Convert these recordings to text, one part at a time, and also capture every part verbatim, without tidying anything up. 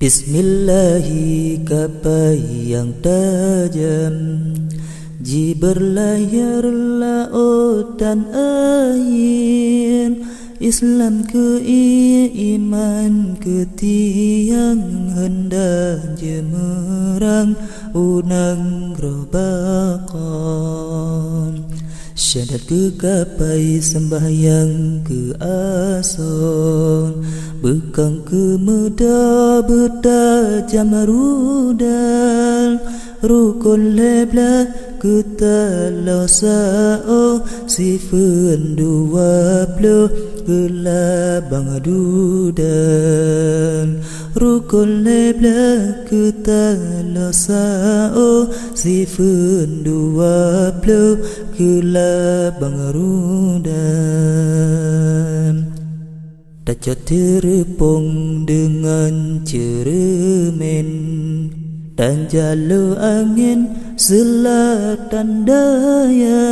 Bismillahi kapai nyang tajam, ji berlayar lautan air. Islam keu ié, iman keu tiang, heunda jeumeurang u nanggroe Baqa. Syahadat keu kapai, seumbahyang keu asoe, beukang keu meudoa, beutajam rudal, rukon lhée blaih keu taloe saôh, sifeuen dua ploh keu labang rudal. Rukon lhée blaih keu taloe saôh, sifeuen dua ploh keu labang rudal. Tacok teureupong deungon ceureumen, dan jaloe angén seulatan daya.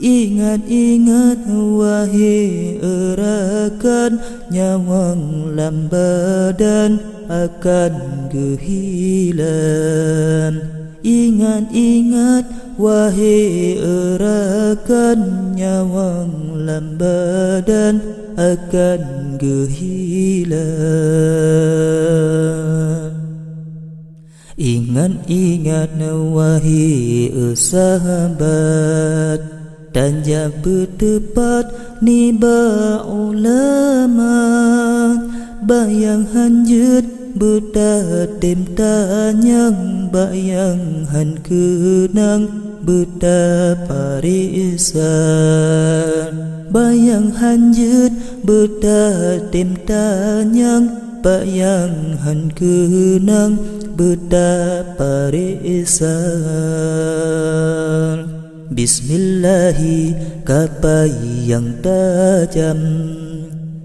Ingat-ingat, wahé eurakan, nyawöng lam badan akan geuhilang. Ingat-ingat, wahé eurakan, nyawöng lam badan akan geuhilang. Ingat-ingat, wahé sahabat, dan jak beuteupat nibak ulama. Bak nyang han jeuet beutatem tanyong, bak nyang han keunong beutapareksa. Bak nyang han jeuet beutatem tanyong, bak nyang han keunong beutapareksa. Bismillahi kapai nyang tajam,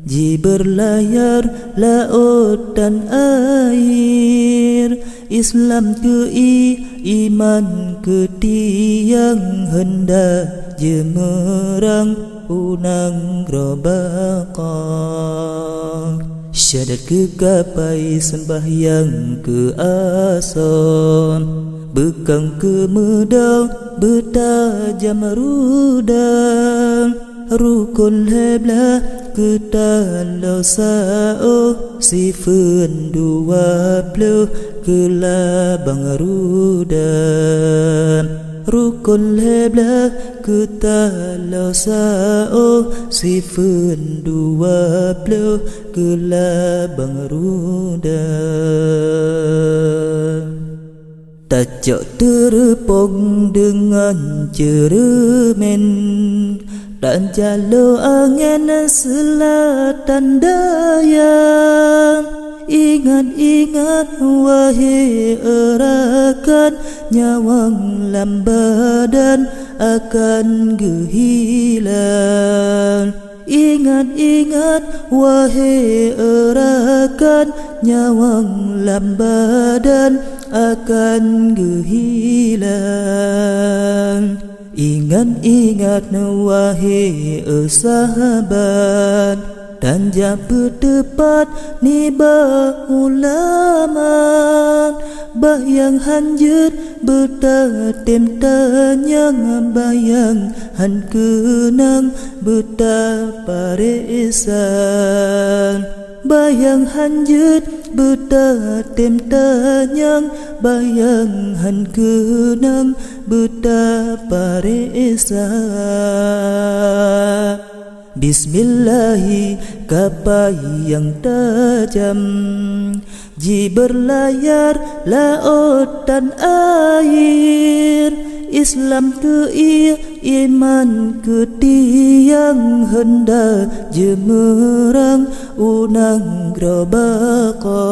ji berlayar lautan air. Islam keu ié, iman keu tiang, heunda jeumeurang u nanggroe Baqa. Syahadat keu kapai, seumbahyang keu asoe, beukang keu meudoa, beutajam rudal, rukon lhée blaih keu taloe saôh, sifeuen dua ploh keu labang rudal. Rukon lhée blaih keu taloe saôh, sifeuen dua ploh keu labang rudal. Tacok teureupong deungon ceureumen, dan jaloe angén seulatan daya. Ingat-ingat, wahé eurakan, nyawöng lam badan akan geuhilang. Ingat-ingat, wahé eurakan, nyawöng lam badan akan geuhilang. Ingat-ingat, wahé sahabat, dan jak beuteupat nibak ulama. Bak nyang han jeuet beutatem tanyong, bak nyang han keunong beutapareksa. Bak nyang han jeuet beutatem tanyong, bak nyang han keunong beutapareksa. Bismillahi kapai nyang tajam, ji berlayar lautan air. Islam keu ié, iman keu tiang, heunda jeumeurang u nanggroe Baqa.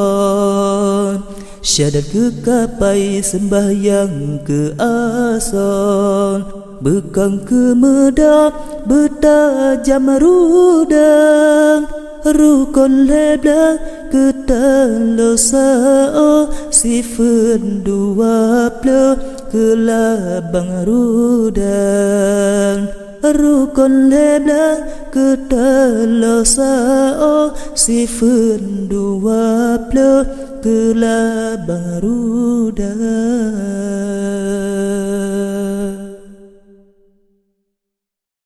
Syahadat keu kapai, seumbahyang keu asoe, beukang keu meudoa, beutajam rudal, rukon lhée blaih keu taloe saôh, sifeuen dua ploh keu labang rudal. Rukon lhée blaih keu taloe saôh, Sifeun dua ploh keulabang ruda.